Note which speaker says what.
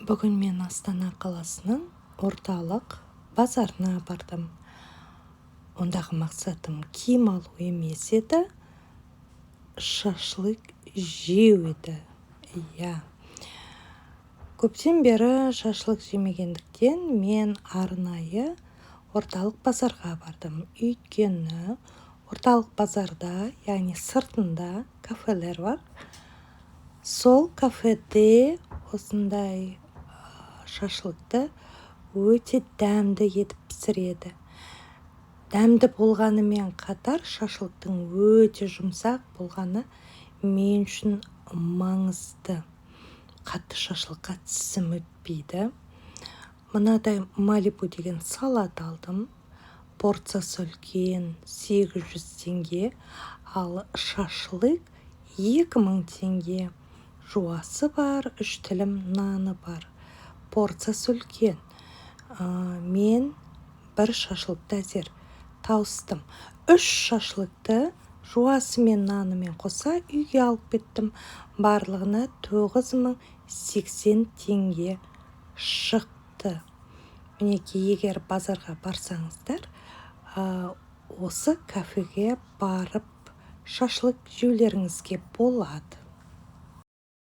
Speaker 1: Бүгін мен Астана қаласының орталық базарына бардым. Ондағы мақсатым киім алу емес еді, шашлык жеу еді. Иә, көптен бері шашлык жемегендіктен, мен арнайы орталық базарға бардым. Өйткені орталық базарда, яғни сыртында кафелер бар. Сол кафеде осындай шашлыкты өте дәмді етіп пісіреді. Дәмді болғанымен қатар, шашлыктың өте жұмсақ болғаны мен үшін маңызды. Қатты шашлыкқа тісім өтпейді. Мынадай «Малибу» деген салат алдым. Порциясы үлкен, 800 теңге, ал шашлык 2000 теңге. Жуасы бар, үш тілім наны бар. Порциясы үлкен. Мен бір шашлыкты әзер тауыстым. Үш шашлыкты жуасымен, нанымен қоса үйге алып кеттім. Барлығына 9080 теңге шықты. Мінекей, егер базарға барсаңыздар, осы кафеге барып шашлык жеулеріңізге болады.